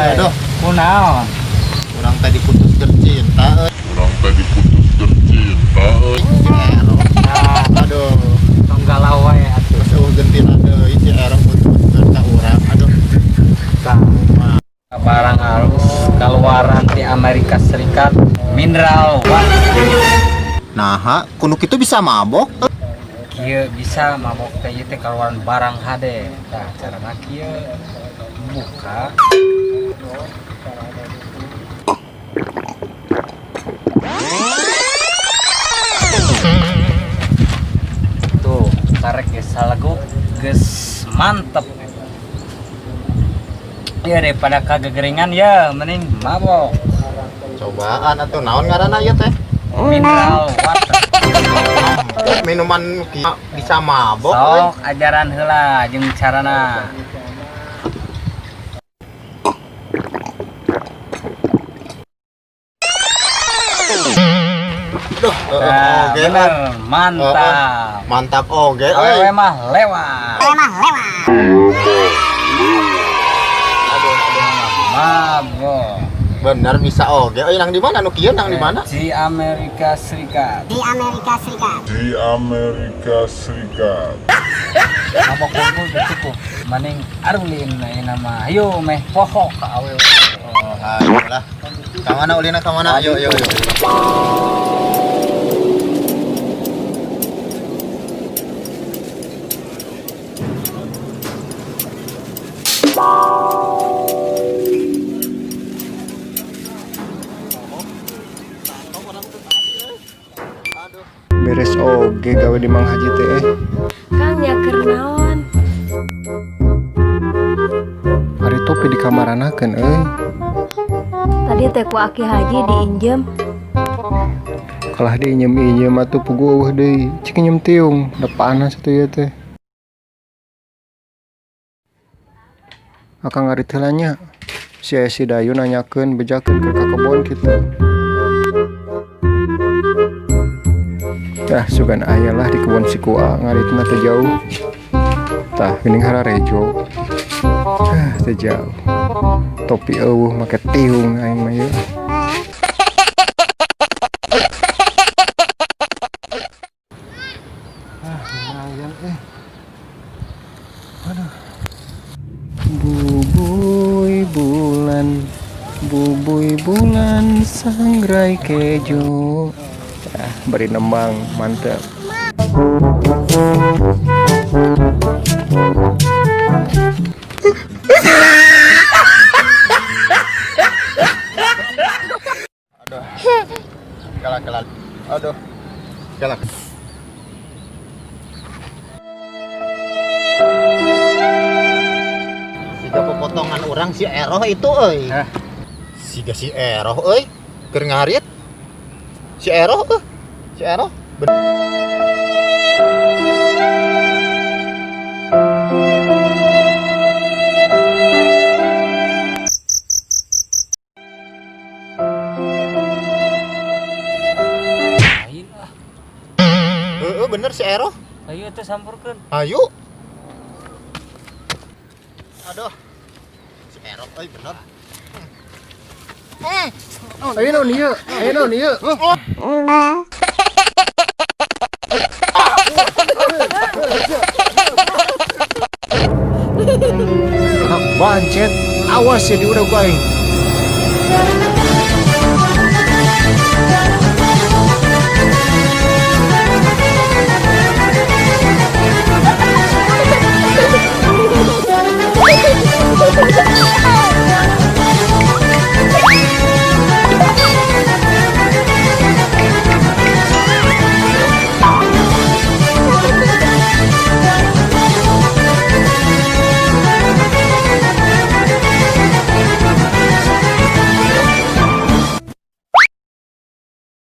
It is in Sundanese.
Aduh, Kunaon? Urang tadi putuskeun cinta euy. Urang tadi putuskeun cinta euy. Si Ero. Nah, Aduh, tong galau wae atuh. Terus eueuh gentina deui si Ero putuskeun ka urang. Aduh, Tah, barang halus keluaran di Amerika Serikat, mineral water. Naha, kuno kitu bisa mabok? Kieu bisa mabok teh, ieu teh keluaran barang hade. Tah, carana kieu, buka. Tuh, karek geus saleguk, geus mantep. Ya, daripada kagegeringan ya mending mabok. Cobaan atuh, naon ngaranna ieu teh? Mineral water. Minuman bisa mabok euy. Sok ajaran heula jeung carana. Duh, heeh, Nah, oge. bener, mantap. Mantap oge euy. Awewe mah lewat. Aduh, aduh. Mabok. Bener bisa oge. Euy, nang di mana nu kieu, nang di mana? Di Amerika Serikat. Di Amerika Serikat. Mabok unggul teu cukup. Mending arulin ayeuna mah. Ayo meh poho ka awewe. Oh, ayo lah. Ka mana ulina, ka mana? Ayo, ayo, ayo. Beres oge gawe di Mang Haji teh eh. Kang, nya keur naon? Ari topi di kamaranakeun euy. Tadi teh ku Aki Haji diinjem. Kalah diinjem-injem atuh puguh eueuh deui. Cik injem tiung, da panas atuh ieu teh. Akang ngarit heula nya. Si aya si Dayu nanyakeun bejakeun keur ka kebon kitu. Tah, sugan aya lah di kebon si Kua, ngaritna teu jauh. Tah, geuning hararejo. Ah, teu jauh. Topi eueuh make tiung aing mah ieu. Ah, lumayan eh. Aduh. Bubuy bulan, bubuy bulan sangrai keju. Ah, beri nembang, mantap. Aduh. Kalah, kalah. Aduh. Kalah. Siga popotongan orang si Eroh itu euy. Hah? Siga si Eroh euy. Keur ngarit. Si Eroh euy. Si Eroh. Lain ah. Heeh, bener si Eroh. Ayo teh sampurkeun. Ayo. Aduh. Si Eroh euy bener. Ayo naon ieu? Ayo naon ieu? Anak bancet, awas ya diudah ku aing.